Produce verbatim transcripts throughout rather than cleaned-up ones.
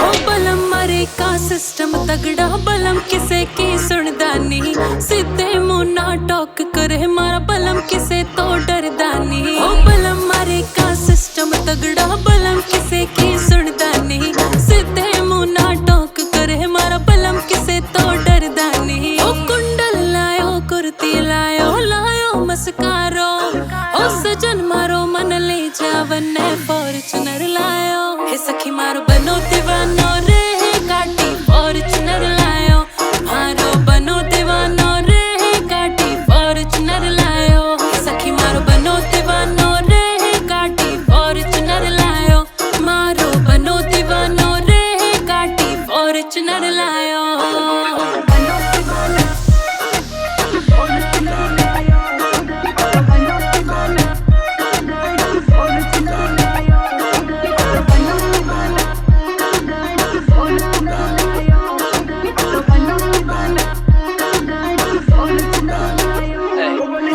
ओ बलम मारे का सिस्टम तगड़ा, बलम किसे की सुनदा नी, सीधे मुंह ना टॉक करे मारा बलम किसे तो डरदा नी। ओ बलम मारे का सिस्टम तगड़ा, बलम किसे की सुनदा नी, सीधे मुंह ना टॉक करे मारा बलम किसे तो डरदा नी। ओ कुंडल लायो, कुर्ती लायो, लायो मस्कारो, ओ सजन मारो मन ले जावने फॉर्च्यूनर लायो। हे सखी मारो बनो दीवानो रे, गाड़ी फॉर्च्यूनर लायो। मारो बनो दीवानो रे, गाड़ी फॉर्च्यूनर लायो। हे सखी मारो बनो दीवानो रे, गाड़ी फॉर्च्यूनर लायो। मारो बनो दीवानो रे, गाड़ी फॉर्च्यूनर लायो।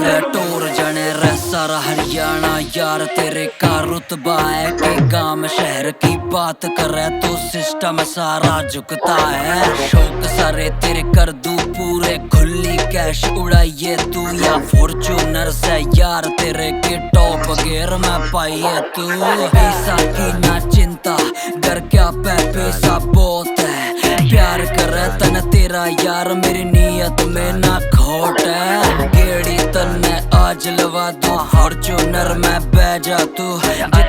रे टोर जाने रे सारा हरियाणा, यार तेरे का रुतबा है कि गांव शहर की बात करे तो सिस्टम सारा झुकता है। शौक सारे तेरे कर दूं पूरे, खुली कैश उड़ाइए तू या फॉर्च्यूनर से, यार तेरे के टॉप गियर में पाइए तू। पैसा की ना चिंता, घर क्या पे पैसा बहुत है, प्यार करे तन तेरा यार, मेरी नीयत में ना खोट है। गेड़ी तन्ने आज लवा दूं फॉर्च्यूनर में, बह जा तू।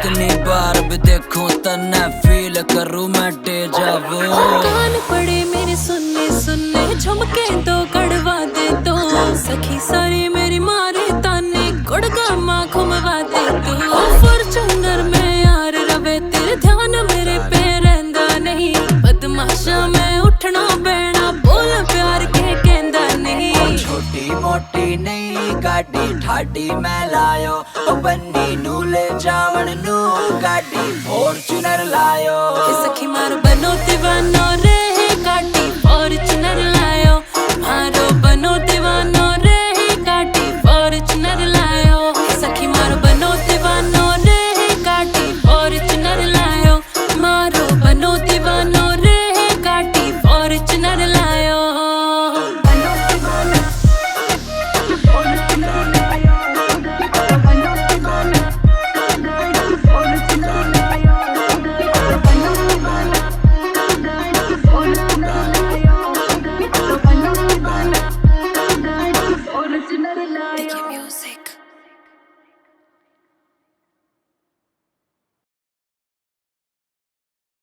जितनी बार भी देखूं तन्ने, फील करूं मैं डेजा वू। कान पड़े मेरे सुन्ने सुन्ने, झुमके दो गड़वा दे दो। सखी सारी मेरी मारे ताने, गुड़गा माँ घुमवा दे दो। ओ फॉर्च्यूनर में यार रवे, तेरे ध्यान मेरे पे रहंदा नहीं। बदमाशा मैं उठना बहना, बोल प्यार के कहंदा नहीं। छोटी मोटी नहीं गाड़ी ठाडी मैं लायो, ओ बन्नी नू ले जावण नू गाड़ी फॉर्च्यूनर लायो। हे सखी मारो बनो दीवानो रे, गाड़ी फॉर्च्यूनर